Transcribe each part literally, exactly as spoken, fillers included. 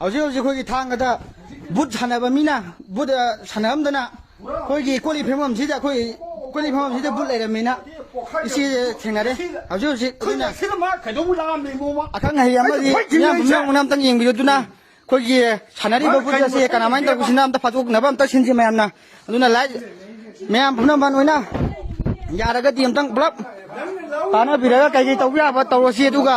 ꯍꯧꯖꯤꯛ ꯍꯧꯖꯤꯛ ꯑꯩꯈꯣꯏꯒꯤ ꯊꯥꯡꯒꯗ ꯕꯨꯠ ꯁꯥꯟꯅꯕ ꯃꯤꯅ, ꯕꯨꯠ, ꯑ, ꯁꯥꯟꯅꯔꯝꯗꯅ ꯑꯩꯈꯣꯏꯒꯤ ꯀꯣꯜꯂꯤꯛ ꯐꯦꯡꯐꯝꯁꯤꯗ, ꯑꯩꯈꯣꯏ ꯀꯣꯜꯂꯤꯛ ꯐꯦꯡꯐꯝꯁꯤꯗ ꯕꯨꯠ ꯂꯩꯔꯝꯃꯦꯅ ꯏꯆꯦ ꯊꯦꯡꯅꯔꯦ꯫ ꯍꯧꯖꯤꯛ ꯍꯧꯖꯤꯛ ꯑꯗꯨꯅ ꯁꯤꯗ ꯃꯥ ꯀꯩꯗꯧꯕ ꯂꯥꯛꯑꯝꯃꯤ ꯅꯣꯡꯃ? ꯑꯈꯪ ꯑꯍꯩ ꯑꯃꯗꯤ ꯑꯩꯁꯨ ꯈꯣꯏ ꯃꯤꯌꯥꯝ ꯊꯤꯜꯂꯛꯏꯁꯦ꯫ ꯄꯨꯝꯅꯃꯛꯅ ꯑꯝꯇꯪ ꯌꯦꯡꯕꯤꯌꯨ꯫ ꯑꯗꯨꯅ ꯑꯩꯈꯣꯏꯒꯤ ꯁꯥꯟꯅꯔꯤꯕ ꯕꯨꯠ ꯑꯁꯦ ꯀꯔꯝꯍꯥꯏꯅ ꯇꯧꯕꯁꯤꯅ ꯑꯝꯇ ꯐꯥꯗꯣꯛꯅꯕ ꯑꯝꯇ ꯁꯤꯟꯁꯤ ꯃꯌꯥꯝꯅ꯫ ꯑꯗꯨꯅ ꯂꯥꯏ-, ꯃꯌꯥꯝ ꯄꯨꯝꯅꯃꯛ ꯑꯣꯏꯅ ꯌꯥꯔꯒꯗꯤ ꯑꯝꯇꯪ ꯄꯨꯂꯞ ꯇꯥꯟꯅꯕꯤꯔꯒ ꯀꯩ ꯀꯩ ꯇꯧꯕ ꯌꯥꯕ ꯇꯧꯔꯁꯤ, ꯑꯗꯨꯒ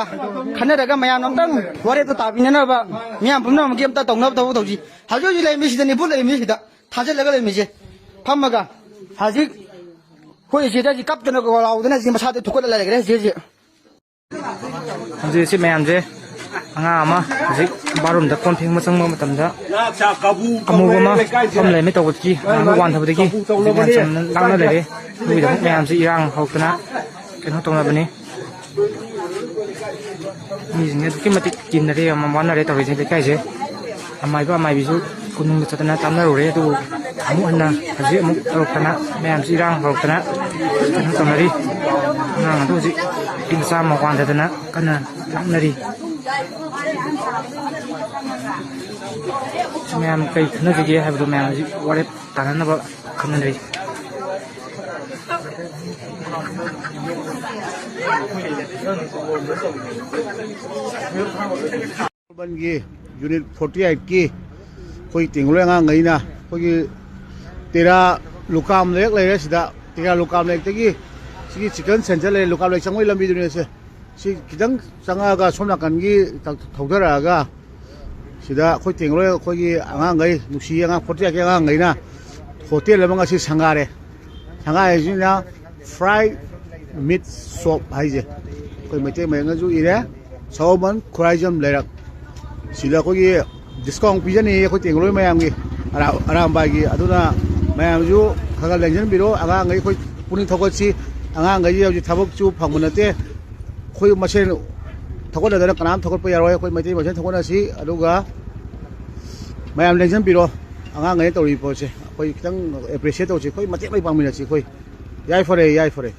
ꯈꯟꯅꯔꯒ ꯃꯌꯥꯝꯅ ꯑꯝꯇꯪ ꯋꯥꯔꯦꯞꯇꯣ ꯇꯥꯕꯤꯅꯅꯕ ꯃꯌꯥꯝ ꯄꯨꯝꯅꯃꯛꯀꯤ ꯑꯝꯇ ꯇꯧꯅꯕ ꯊꯕꯛ ꯇꯧꯁꯤ꯫ ꯍꯧꯖꯤꯛ ꯍꯧꯖꯤꯛ ꯂꯩꯔꯝꯃꯤꯁꯤꯗꯅꯤ, ꯕꯨꯠ ꯂꯩꯔꯝꯃꯤꯁꯤꯗ ꯊꯥꯖꯤꯜꯂꯒ ꯂꯩꯔꯝꯃꯤꯁꯦ ꯐꯝꯃꯒ꯫ ꯍꯧꯖꯤꯛ ꯑꯩꯈꯣꯏ ꯏꯆꯦꯗ ꯍꯧꯖꯤꯛ ꯀꯞꯇꯅ ꯂꯥꯎꯗꯅ ꯍꯧꯖꯤꯛ ꯃꯁꯥꯗ ꯊꯨꯀꯠꯂ ꯂꯩꯈ꯭ꯔꯦ ꯍꯧꯖꯤꯛ ꯍꯧꯖꯤꯛ꯫ ꯍꯧꯖꯤꯛ ꯑꯁꯤ ꯃꯌꯥꯝꯁꯦ, ꯑꯉꯥꯡ ꯑꯃ ꯍꯧꯖꯤꯛ ꯕꯥꯠꯔꯨꯝꯗ ꯀꯣꯟ ꯐꯦꯡꯕ ꯆꯪꯕ ꯃꯇꯝꯗ ꯑꯃꯨꯕ ꯑꯃ ꯐꯝ ꯂꯩꯔꯝꯃꯦ ꯇꯧꯕꯗꯒꯤ, ꯑꯉꯥꯡꯗꯣ ꯋꯥꯟꯊꯕꯗꯒꯤ ꯍꯧꯖꯤꯛ ꯃꯌꯥꯝ ꯆꯪꯅ ꯂꯥꯡꯅ ꯂꯩꯔꯦ꯫ ꯑꯗꯨꯒꯤꯗꯃꯛ ꯃꯌꯥꯝꯁꯦ ꯏꯔꯥꯡ ꯍꯧꯔꯛꯇꯅ ꯀꯩꯅꯣ ꯇꯧꯅꯕꯅꯤ꯫ ꯃꯤꯁꯤꯡꯁꯦ ꯑꯗꯨꯛꯀꯤ ꯃꯇꯤꯛ ꯀꯤꯟꯅꯔꯦ, ꯌꯥꯝ ꯋꯥꯅꯔꯦ ꯇꯧꯔꯤꯁꯦ ꯂꯩꯀꯥꯏꯁꯦ꯫ ꯑꯃꯥꯏꯕ ꯑꯃꯥꯏꯕꯤꯁꯨ ꯀꯣꯅꯨꯡꯗ ꯆꯠꯇꯅ ꯇꯥꯟꯅꯔꯨꯔꯦ, ꯑꯗꯨꯕꯨ ꯑꯃꯨꯛ ꯍꯟꯅ ꯍꯧꯖꯤꯛ ꯑꯃꯨꯛ ꯇꯧꯔꯛꯇꯅ ꯃꯌꯥꯝꯁꯤ ꯏꯔꯥꯡ ꯍꯧꯔꯛꯇꯅ ꯀꯩꯅꯣ ꯇꯧꯅꯔꯤ꯫ ꯑꯉꯥꯡ ꯑꯗꯨ ꯍꯧꯖꯤꯛ ꯅꯨꯄꯤ ꯃꯆꯥ ꯑꯃ ꯋꯥꯟꯊꯗꯅ ꯀꯟꯅ ꯂꯥꯛꯅꯔꯤ꯫ ꯃꯌꯥꯝ ꯀꯩ ꯈꯟꯅꯁꯤꯒꯦ ꯍꯥꯏꯕꯗꯣ ꯃꯌꯥꯝ ꯍꯧꯖꯤꯛ ꯋꯥꯔꯦꯞ ꯇꯥꯅꯅꯕ ꯈꯟꯅꯔꯤ꯫ ꯑꯔꯕꯟꯒꯤ ꯌꯨꯅꯤꯠ ꯐꯣꯔꯇꯤ ꯑꯩꯠꯀꯤ ꯑꯩꯈꯣꯏ ꯇꯦꯡꯒꯣꯂꯣꯏ ꯑꯉꯥꯡꯈꯩꯅ ꯑꯩꯈꯣꯏꯒꯤ ꯇꯦꯔꯥ ꯂꯨꯀꯥꯝ ꯂꯩꯔꯛ ꯂꯩꯔꯦ꯫ ꯁꯤꯗ ꯇꯦꯔꯥ ꯂꯨꯀꯥꯝ ꯂꯩꯔꯛꯇꯒꯤ ꯁꯤꯒꯤ ꯆꯤꯀꯟ ꯁꯦꯟꯇꯔ ꯂꯩꯔꯦ, ꯂꯨꯀꯥꯝ ꯂꯩꯔꯛ ꯆꯪꯕꯒꯤ ꯂꯝꯕꯤꯗꯨꯅꯦ ꯁꯦ꯫ ꯁꯤ ꯈꯤꯇꯪ ꯆꯪꯉꯛꯑꯒ ꯁꯣꯝ ꯅꯥꯀꯟꯒꯤ ꯊꯧ-, ꯊꯧꯗꯔꯛꯑꯒ ꯁꯤꯗ ꯑꯩꯈꯣꯏ ꯇꯦꯡꯒꯣꯂꯣꯏ ꯑꯩꯈꯣꯏꯒꯤ ꯑꯉꯥꯡꯈꯩ, ꯅꯨꯡꯁꯤ ꯑꯉꯥꯡ ꯐꯣꯔꯇꯤ ꯑꯩꯠꯀꯤ ꯑꯉꯥꯡꯈꯩꯅ ꯍꯣꯇꯦꯜ ꯑꯃ ꯉꯁꯤ ꯁꯪꯒꯥꯔꯦ꯫ ꯁꯪꯒꯥꯏꯁꯤꯅ ꯐ꯭ꯔꯥꯏ ꯃꯤꯠ ꯁꯣꯞ ꯍꯥꯏꯁꯦ ꯑꯩꯈꯣꯏ ꯃꯩꯇꯩ ꯃꯌꯦꯛꯅꯁꯨ ꯏꯔꯦ, ꯁꯑꯣꯝꯕꯟ ꯈꯨꯔꯥꯏꯖꯝ ꯂꯩꯔꯛ꯫ ꯁꯤꯗ ꯑꯩꯈꯣꯏꯒꯤ ꯗꯤꯁꯀꯥꯎꯟ ꯄꯤꯖꯅꯤꯡꯉꯤ ꯑꯩꯈꯣꯏ ꯇꯦꯡꯒꯣꯂꯣꯏ ꯃꯌꯥꯝꯒꯤ, ꯑꯔꯥ-, ꯑꯔꯥꯝꯕꯥꯏꯒꯤ꯫ ꯑꯗꯨꯅ ꯃꯌꯥꯝꯁꯨ ꯈꯔ ꯈꯔ ꯂꯦꯡꯁꯤꯟꯕꯤꯔꯣ꯫ ꯑꯉꯥꯡꯈꯩ ꯑꯩꯈꯣꯏ ꯄꯨꯛꯅꯤꯡ ꯊꯧꯒꯠꯁꯤ꯫ ꯑꯉꯥꯡꯈꯩꯁꯤ ꯍꯧꯖꯤꯛ ꯊꯕꯛꯁꯨ ꯐꯪꯕ ꯅꯠꯇꯦ꯫ ꯑꯩꯈꯣꯏ ꯃꯁꯦꯟ ꯊꯧꯒꯠꯅꯗꯅ ꯀꯅꯥꯝ ꯊꯧꯒꯠꯄ ꯌꯥꯔꯣꯏ꯫ ꯑꯩꯈꯣꯏ ꯃꯩꯇꯩ ꯃꯁꯦꯟ ꯊꯧꯒꯠꯅꯁꯤ꯫ ꯑꯗꯨꯒ ꯃꯌꯥꯝ ꯂꯦꯡꯁꯤꯟꯕꯤꯔꯣ꯫ ꯑꯉꯥꯡꯈꯩꯅ ꯇꯧꯔꯤꯕ ꯄꯣꯠꯁꯦ ꯑꯩꯈꯣꯏ ꯈꯤꯇꯪ ꯑꯦꯄ꯭ꯔꯤꯁꯤꯌꯦꯠ ꯇꯧꯁꯤ꯫ ꯑꯩꯈꯣꯏ ꯃꯇꯦꯡ ꯂꯣꯏ ꯄꯥꯡꯃꯤꯟꯅꯁꯤ ꯑꯩꯈꯣꯏ꯫ ꯌꯥꯏꯐꯔꯦ, ꯌꯥꯏꯐꯔꯦ꯫